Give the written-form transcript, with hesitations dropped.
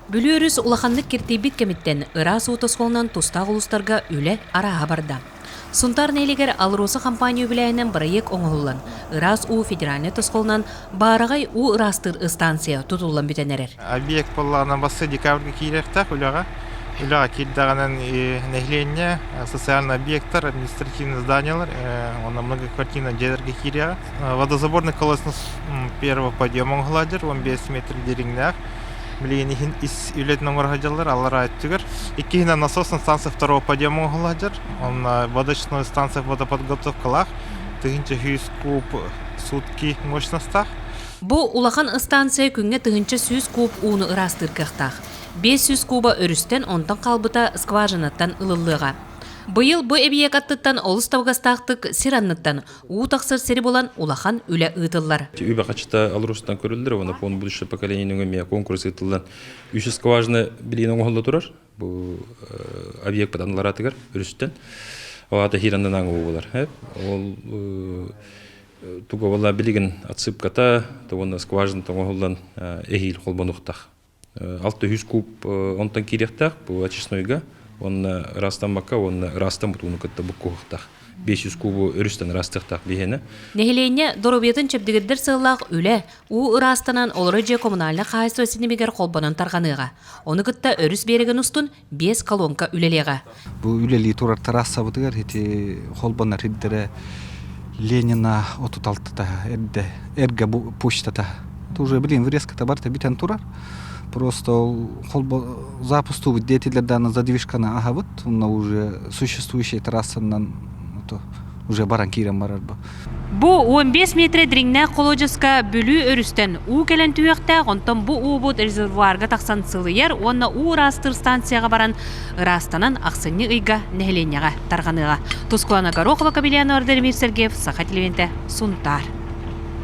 Бүлүү өрүс улаханнык киртийбит кэмиттэн ыраас уу тосхолунан тустаах улуустарга үлэ арааһа барда. Сунтаар нэһилиэгэр АЛРОСА компания үбүлээһинэн бырайыак оҥоһуллан, ыраас уу федеральнай тосхолунан баараҕай уу ыраастыыр ыстаансыйа тутуллан бүтэн эрэр. Объект буоллаҕына бастакы декабрьга киириэхтээх үлэҕэ. Үлэҕэ киирдэҕинэн нэһилиэнньэ, социальный объектар, административный зданиялар уонна многоквартирный дьиэлэргэ киириэҕэ. Водозаборный колодец первого подъема оҥоһулаадьар, 15 метр дириҥнээх. Билигин иһин ис үлэтин оҥоро сылдьаллар, аллараа өттүгэр. Иккиһинэн насосная станция второго подъема оҥоһулла сылдьар. Онно водочная станция водоподготовкалаах, 1100 куб сутки мощностаах. Бу улахан ыстаансыйа күҥҥэ 1100 куб ууну ыраастыыр кыахтаах. 500 куба өрүстэн, онтон хаалбыта скважинаттан ылыллыаҕа. Быйыл бу эбийиэк аттыттан олус табыгастаахтык сир анныттан уу тахсар сири булан улахан үлэ ыытыллар. Үбэ-харчыта АЛРОСАттан көрүллэр уонна фонд будущего поколения нөҥүө конкурс ыытыллан үс скважина билигин оҥоһулла турар. Бу объект аналаратыгар өрүстэн. Ол аата хирандан аңы буолар. Ол туга буолла билигин отсыпката, уонна скважина оҥоһуллан эһиил холбонуохтаах. 600 куб онтон киириэхтээх бу очистнойга уонна ыраастаммакка уонна ыраастаммыт ууну кытта буккуһуохтаах 500 кубу өрүстэн ыраастыахтаах биһиэнэ. Нэһилиэнньэ доруобуйатын чэбдигирдэр сыаллаах үлэ уу ыраастанан олорор дьиэ коммунальнай хаһаайыстыба ситимигэр холбонон тарҕаныаҕа. Ону кытта өрүс биэрэгин устун биэс колонка үлэлиэҕэ. Бу үлэлии турар трассабытыгар ити холбонор сирдэрэ Ленина 36-та эрдэ эргэ почтата. Это уже блин врезката барыта бүтэн турар. Просто ол холбо запустубут диэтилэр даҕаны задвижканы аһабыт, онно уже существующая трассанан уже баран киирэн барар бу. Бу 15 метрэ дириҥнээх холуодьаска Бүлүү өрүстэн уу кэлэн түһүөхтээх, онтон бу уубут резервуарга тахсан сылыйар уонна уу ыраастыыр станцияҕа баран ыраастанан ахсынньы ыйга нэһилиэнньэҕэ тарҕаныаҕа. Тускулана Горохова, Кабельянова, Владимир Сергеев, Саха телевидениетэ, Сунтаар.